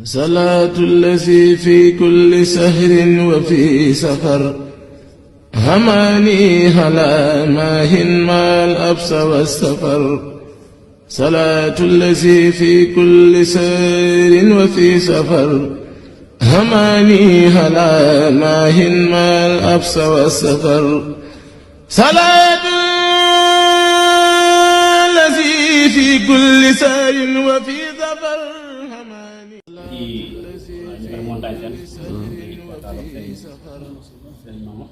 صلاة الذي في كل سهر وفي سفر هماني هلا ماهن ما الأبس والسفر صلاة الذي في كل سهر وفي سفر هماني هلا ماهن ما الأبس والسفر صلاة الذي في كل سهر وفي سفر ci montagne seen maama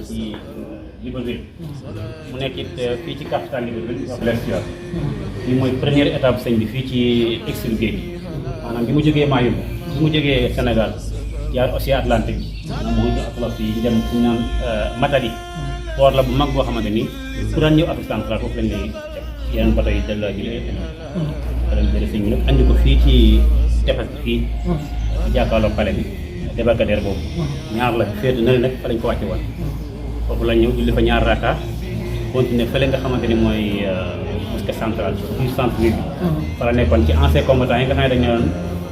ci Libreville mu nekk it fii ci capitale Libreville fii mooy première étape sëñ bi fii ci exil géej gi maanaam bi mu jógee Mayumba bi mu jógee Sénégal jaar Océan Atlantique bi maanaam moo ngi atlas yi dem fu ñu naan Matadi port la bu mag boo xamante ni ku daan ñëw Afrique centrale foofu lañ lay yeneen bato yi delloo ji lañ jëlee sëñ bi nag andi ko fii ci tefes bi fii jàkkaarloo pale bi débarcadère boobu ñaar la féete na nag fa lañ ko wàcce woon foofu lañ ñëw julli fa ñaar raka continuer fële nga xamante ni mooy mosquée centrale ci centre bi fa la nekkoon ci ancien combattant yi nga xam ne dañ ne woon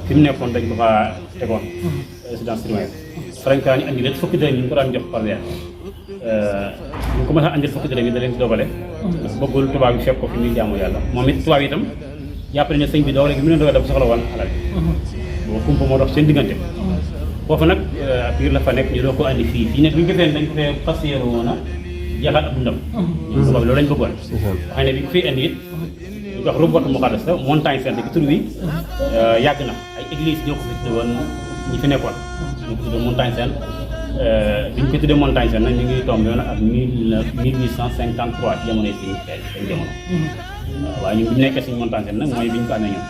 fi mu nekkoon dañ ko faa tegoon résidence surveillée fa lañ ko daan andi leen fukki dërëm ñu ko daan jox par weer ñu ko mën a andil fukki dërëm yi da leen di dogale parce que bëggul tubaab yi fekk ko fi muy jaamu yàlla moom it tubaab yi itam jàpp nañ ne sëñ bi doole gi mu leen doole dafa soxla woon alal boo kumpa moo dox seen diggante foofu nag biir la fa nekk ñu doo ko andi fii nag bi ñu ko fee dañ ko fee fas yéene woon a jeexal ab dundam ñoom tubaab bi loolu lañ bëggoon xam ne bi ko fii indi it ñu wax Rouboutou Moukhaddassa montagne sainte bi tur wi yàgg na ay église ñoo ko fi tudde woon ñi fi nekkoon ñu ko tudde montagne sainte bi ñu ko tuddee montagne sainte nag ñu ngi tombé woon ak 1853 ci jamonoy si seen jamono waaye ñun bi ñu nekkee suñu montagne nag mooy bi ñu ko amee ñun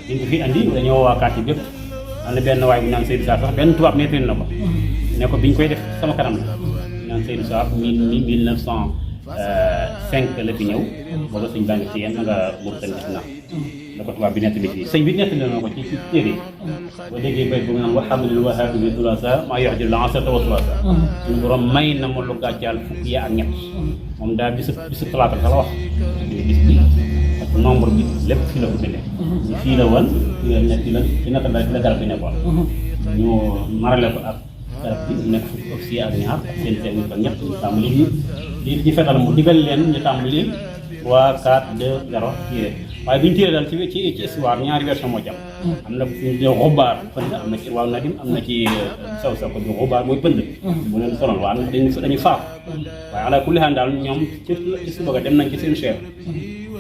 bi ñu ko fi andi dañoo waa quartier bépp am na benn waay bu ñu naan Seydou Sarr sax benn tubaab nettali na ko ne ko bi ñu koy def sama kanam la ñu naan Seydou Sarr 1905 la fi ñëw booba sëñ baa ngi ci yéen nga boobu tamit gis naa la ko tubaab bi nettali fii sëñ bi nettali na ko ci téere boo déggee bay bu nga naan waxamdul wahaabi bi tulasa maa yox ji lancata wa tulasa suñu borom may na ma lu gàccaal fukki ak ñett moom daal bisu talaata la wax bis bi ak nombre bi lépp fii la ko bindee fii la woon ci nata la fi la garab bi nekkoon ñu marale ko ak garab bi ñu nekk fukki officier ak ñaar ak seen seen ak ñett ñu tàmbali li ci fetal mu digal leen ñu tàmbali 3 4 2 0 téere waaye bi ñu téere daal ci histoire ñaari version moo jam am na ñu de xubaar pënd am na ci waaw nadim am na ci saw saw ko bi xubaar mooy pënd bu leen soloon waa dañuy faaf waaye ala kulli xaan daal ñoom ci suba ga dem nañ ci seen chef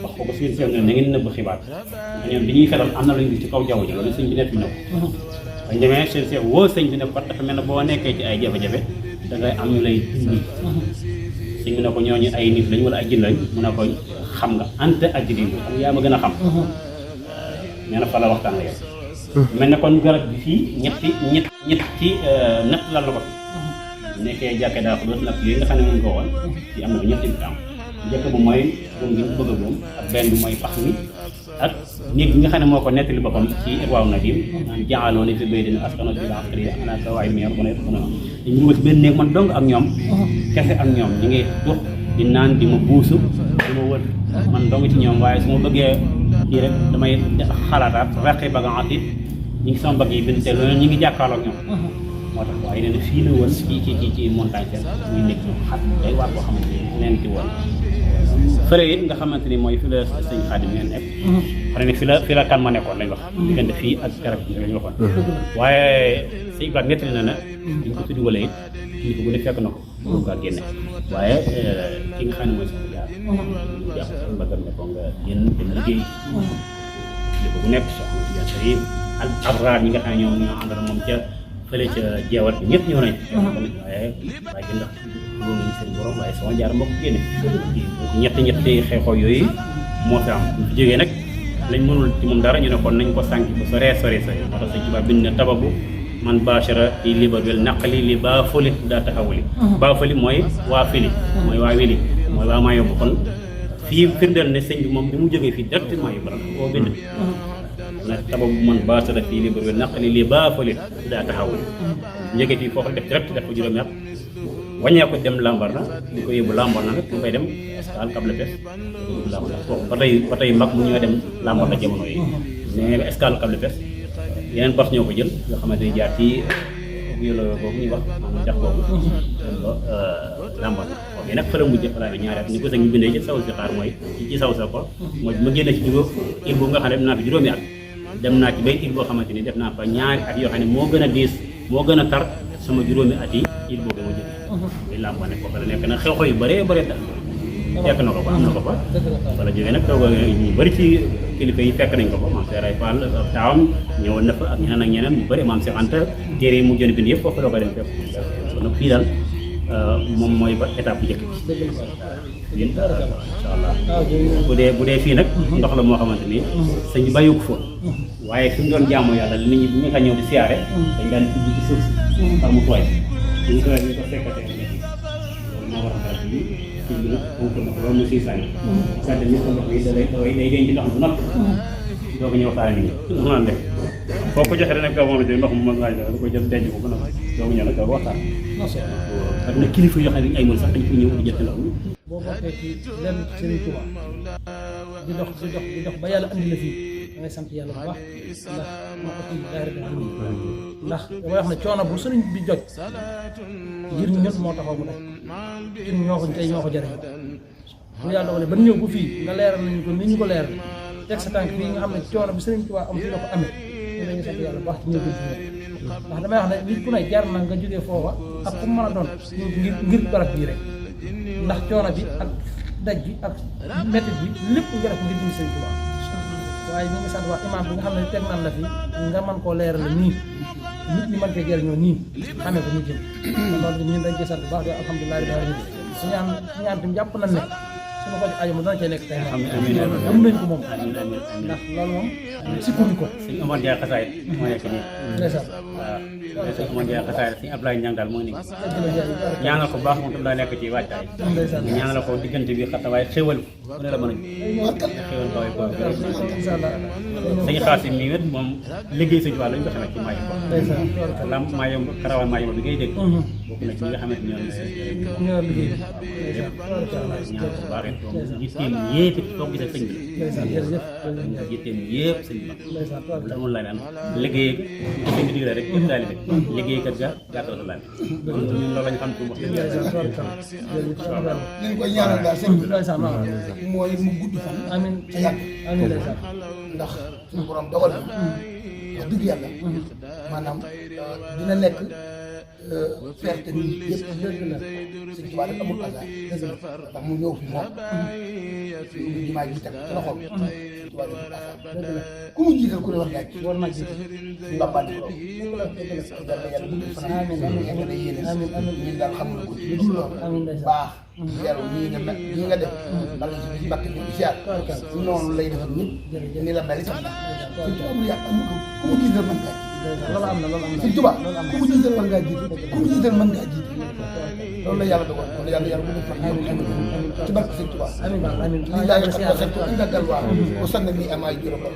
wax ko ba seen chef ne na ngeen nëbb xibaar ñoom bi ñuy fetal am na lu ñu gis ci kaw jaww ji loolu sëñ bi nekk ñu ko bañ demee seen chef woo sëñ bi ne ko dafa mel ne boo nekkee ci ay jafe-jafe da ngay am ñu lay dimbali sëñ bi ne ko ñooñu ay nit lañ wala ay jinn lañ mu ne ko xam nga ante ak jigéen bi xam yaa ma gën a xam nee na fa la waxtaan la yow mel ne kon garab bi fii ñetti natt lan la ko fi nekkee jàkke daa ko doon natt lii nga xam ne moom ko woon fii am na ñetti am njëkk bu mooy boom gi ñu bëgg a boom ak benn bi mooy pax mi ak néeg bi nga xam ne moo ko nettali boppam ci Irwaaw Nadim naan jaaloo ne fi béy dina askano fi laxtari ana ka waay meer bu ne dañu dugal ci benn néeg man dong ak ñoom kese ak ñoom ñu ngi dox di naan di ma buusu di ma wër man dong ci ñoom waaye su ma bëggee kii rek damay xalaataat raqi bagan it ñi ngi sama bëgg yi bind te loolu ñi ngi jàkkaarloo ak ñoom moo tax waaye nee na fii la woon ci montagne seen muy nekk ñu xat day waar boo xamante ni neen ci woon fële it nga xamante ni mooy fi la sëñ Xaadim ngeen nekk xam ne fi la kan ma nekkoon lañ wax diggante fii ak garab bi lañ waxoon waaye sëñ Ibrahima nettali na diñ ko tuddi wala it kii bu ne fekk na ko mu kaa génne waaye ki nga xam ne mooy sax jaar jàpp sa mbagal ne ko nga génn dem liggéey li ko bu nekk soxna Tijaan Sariif ak abraar ñi nga xam ne ñoo àndal moom ca fële ca jeewal bi ñëpp ñëw nañ waaye gi ndax loolu nañu seen borom waaye sama jaar moo ko génne ñetti xeexoo yooyu moo fi am bu fi jógee nag lañ mënul ci moom dara ñu ne kon nañ ko sànki ba sore moo tax sëñ Tuubaa bind na tababu man bachara yi Libreville naqali li baa foli daa taxawuli baa foli mooy waa fili mooy waa wili mooy waa maa yóbbu kon fii firndeel ne sëñ bi moom bi mu jógee fii directement yu bara koo bind na tababu man bachara yi Libreville naqali li baa foli daa taxawuli njëgee fii foofu def direct def ko juróomi at wàññeeku dem Lambaréné di ko yóbbu Lambaréné nag mu koy dem Escale Cap Lépès yóbbu Lambaréné foofu ba tey mag mu ñoo dem Lambaréné jamono yi mais Escale Cap Lépès yeneen bas ñoo ko jël nga xamante ni jaar ci yolo boobu ñuy wax maanaam jax boobu dem ba Lambaréné mais nag fële mujj fa laa ne ñaari at ñu ko sax ñu bindee ci saw si xaar mooy ci saw sa ko mooy ma génne ci juróom île boobu nga xam ne dem naa fi juróomi at dem naa ci benn île boo xamante ni def naa fa ñaari at yoo xam ne moo gën a diis moo gën a tar sama juróomi at yi île boobu ma jógee di Lambaréné foofu la nekk nag xew-xew yu bëree bëri daal fekk na ko fa am na ko fa wala jógee nag toog ñu bëri ci kilifa yi fekk nañ ko fa maam Seeray Fall taawam ñëwoon na fa ak ñeneen ak ñeneen ñu bëri maam Seex Anta téere yi mu jën bind yëpp foofu la ko dem fekk kon nag fii daal moom mooy ba étape bu njëkk bi incha allah bu dee fii nag ndox la moo xamante ni sëñ bi bàyyi ko fa waaye fi mu doon jaamu yàlla nit ñi bu ñu fa ñëw di siyaare dañ daan tijji ci suuf si par mu tooy ñu tooy ñu ko fekkatee loolu moo war a dara bi sëñ bi nag fonk na ko loolu mu siy sànni sànni nit ko ndox yi day denc ndox bu noppi doo ko ñëw faale nit ñi naan def foo ko joxee nag moom ndox mu mën laaj da ko jël denc ko ba noppi doo ko ñëw nag doo ko waxtaan ak na kilifa yoo xam ne ay mën sax dañ ko ñëw di jël ndox mi boo bokkee ci lenn Sëriñ Tuubaa di dox ba yàlla andi la fii da ngay sant yàlla bu baax ndax moo ko tudd daay rek ndax damay wax ne coono bu sëriñ bi jot ngir ñun moo taxaw mu def ñun ñoo ko jëriñ bu yàlla dogalee ba ñëw bu fii nga leeral nañu ko ni ñu ko leeral teg sa tànk fii nga xam ne coono bi Sëriñ Tuubaa am fi la ko amee ñu dañuy sant yàlla bu baax ci ñëw bi ndax damay wax ne nit ku ne jar na nga jógee foofa ak ku mën a doon ngir barab bii rek ndax coono bi ak daj bi ak métti bi lépp nga def ngir jëm Sëriñ Tuubaa waaye ñu ngi sant wax imaam bi nga xam ne teg nan la fi nga mën koo leeral nii nit ñi mën cee jëriñoo nii xamee ko ñu jëm loolu ñun dañ cee sant bu baax di alhamdulilah rabbil alamin su ñaan tam jàpp nañ ne suñu ko aju mu dana cee nekk tey am nañ ko moom ndax loolu moom sikkuñu ko sëñ Omar Ndiaye xasaay moo nekk nii ndeysaan waaw sëñ Omar Ndiaye xasaay sëñ Abdoulaye Niang daal moo nekk ñaanal ko baax moom tam daa nekk ci waajtaay ñaanal ko diggante bi xata waaye xéwal fu ne la mën a xéwal bawee ko sëñ Xaasim mii wét moom liggéey sëñ Tuubaa lañu ko xamee ci Mayumba lam Mayumba karawaan Mayumba bi ngay dégg bokk na ci ñi nga xamante ñoo liggéey ñaan ko baax yitteem yépp soo gisee sëñ bi yitteem yépp sëñ bi la amul laa naan liggéey ko sëñ bi digle rek yëpp daal di liggéey kat ga gàttal sa laaj ñun loolu lañ xam ci wax dëgg yàlla leen koy ñaanal daal sëñ bi mooy mu gudd fan amiin te yàgg amiin ndax suñu borom dogal na wax dëgg yàlla maanaam dina nekk fierté nit yëpp dëgg la sëñ Tuubaa rek amul hasard ndax mu ñëw fi moom suñu jumaa ji teg ci loxoom sëñ Tuubaa rek amul hasard dëgg la ku mu jiital ku ne war ngaa jiital war naa jiital suñu bàmbaati ko dëgg la yàlla bu dul fanaan yàlla yéene ñun daal xam nga ko ci lu dul loolu baax yaru ñii nga mel ñii nga def bala si bis mbàkk ñu ziar noonu lay defal ñëpp ni la mel itam nag sëñ Tuubaa amul yàq amul ko ku mu jiital mën ngaa loolu am na sëñ Tuubaa ku mu jiital mën ngaa jiital ku mu jiital mën ngaa jiital loolu la yàlla dogal kon yàlla bu dul fanaan ci barke sëñ Tuubaa li laa yëg xam ko inda galwaa o sanna mi amaay juróom la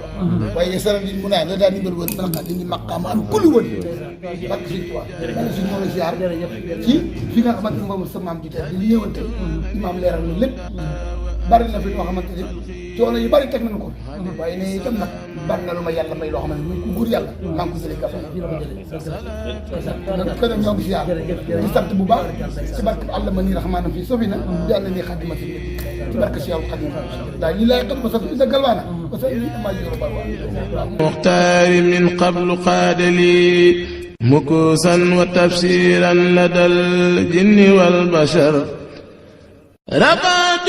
waaye sara li mu naa la daa nimbal woon bala li ni maqaam am kulli woon barke sëñ Tuubaa yàlla si ñoo la ziar ci fi nga xamante ne moom sa maam ji tey li ñëwante imaam leeral na lépp bari na fi ñoo xamante ne coono yu bari teg nañu ko waaye ne itam nag bari na lu ma yàlla may loo xamante ne ku góor yàlla maa ngi ko jëlee kafe nag kon ñoo ngi ziar di sant bu baax ci barke àlla ma nii raxmaanam fii sofi na yàlla nii xadima si ci barke si yàlla xadim daa yi laay xat ba sa ida galwaana ba sa yi amaa jiro barwaa مختار من قبل قاد لي مكوسا وتفسيرا لدى الجن والبشر رفعت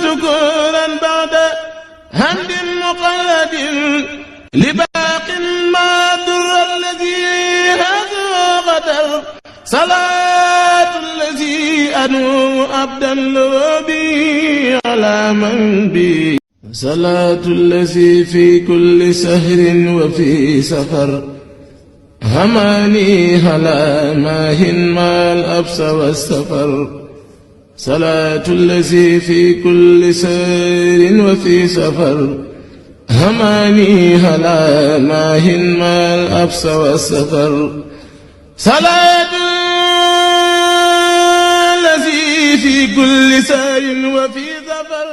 ذكورا بعد هند مقلد لباق ما در الذي هذا غدر صلاة الذي أنو أبدا لبي على من بي صلاة الذي في كل سهر وفي سفر هماني هلا ماهن ما الأبس والسفر صلاة الذي في كل سهر وفي سفر هماني هلا ماهن ما الأبس والسفر صلاة الذي في كل سار وفي ظفر